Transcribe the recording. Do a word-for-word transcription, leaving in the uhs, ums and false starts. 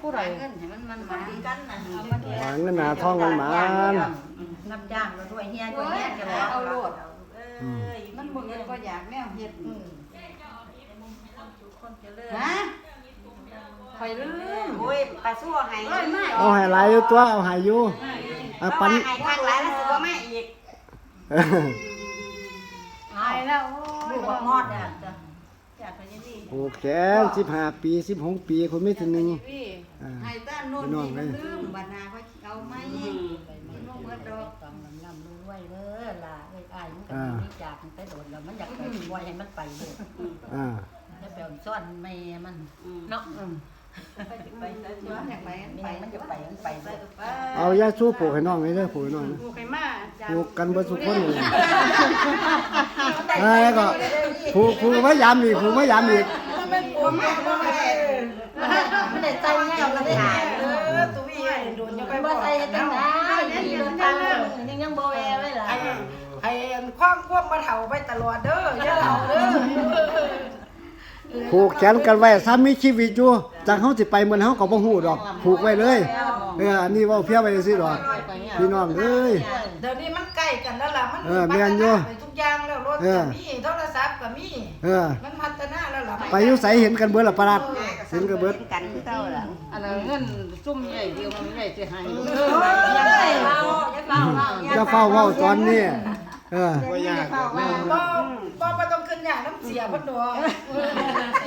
ผู้ใด เงินให้มันมันมากันนะ หาเงินหาทองมันหมาน รับจ้างเราด้วยเฮียด้วยเฮียจะแล้วเอาโลด เอ้ย มันบ่เงินบ่อยากแนวเฮ็ด อืม คนเจริญ ฮะ ข่อยลืม โอ้ย ปลาซั่วให้ เอ้ย มา เอาให้หลายอยู่ตัว เอาให้อยู่ เอาปัน ให้คักหลายแล้วสิบ่มาอีก หายแล้ว โอ้ย ลูกบ่มอดอ่ะ จ้ะ จ้ะ พญาลี ผูกแขน สิบห้าปี สิบหกปี คนมีแต่หนึ่ง อ่า ให้ต้านโน่น พี่น้อง นี่มัน เอ้ย ลืม บัดหน้าค่อยเอาไหม อืม มันบ่เบิดดอก ต้องลำๆรวยๆเด้อล่ะ เอ้ย อ้ายมันก็ อ่า มีจากมันไปโดนแล้ว มันอยากไป อืม ปล่อยให้มันไปเลย อ่า แล้วไปอ่อนซ่อนแม่มัน อืม เนาะ อืม ไปใส่ตัว อยากไปมันไป มันจะไป มันไปเลย เอายาสูบผูกให้น้องเลยเด้อ ผูกให้น้อง ผูกให้มา ผูกกันเบิดทุกคนเลย เอ้ย ก็ผูก ผูกมายามอีก ผูกมายามอีก มันเป็นผัวแม่บ่แม่ มันได้ใส่แนวก็ได้หา เออ ตุ้ยโดนๆ อย่าไป บ่ บอก ใส่จังได๋ ขี่รถทางยัง ยังบ่แวะไว้ล่ะ ไอ้ ไอ้ความ ความบ่เฒ่าไปตลอดเด้อ อย่าเฒ่าเด้อ ผูกแขนกันไว้ ซ้ำมีชีวิตอยู่ จักเฮาสิไปมื้อใดเฮาก็บ่ฮู้ดอก ผูกไว้เลย เออ อันนี้เว้าเพียไว้ซื่อๆดอก พี่น้องเอ้ย เดี๋ยวนี้มันใกล้กันแล้วล่ะ มัน เออ แม่นอยู่ พัฒนาไปทุกอย่างแล้ว รถ เออ ก็มี โทรศัพท์ก็มี เออ มันพัฒนาแล้วล่ะ ไปอยู่ไสเห็นกันเบิดล่ะ ปะหลัด เห็นกันเบิด กันคือเก่าล่ะ อันนั้นเงินซุ่มใหญ่เดียวมันใหญ่สิให้ เอ้ย อย่าเฝ้า อย่าเฝ้า อย่าเฝ้าเว้าตอนนี้ เออ บ่ยากดอก บ่ บ่ บ่ต้องขึ้นยากนำเสียเพิ่นดอก เสีย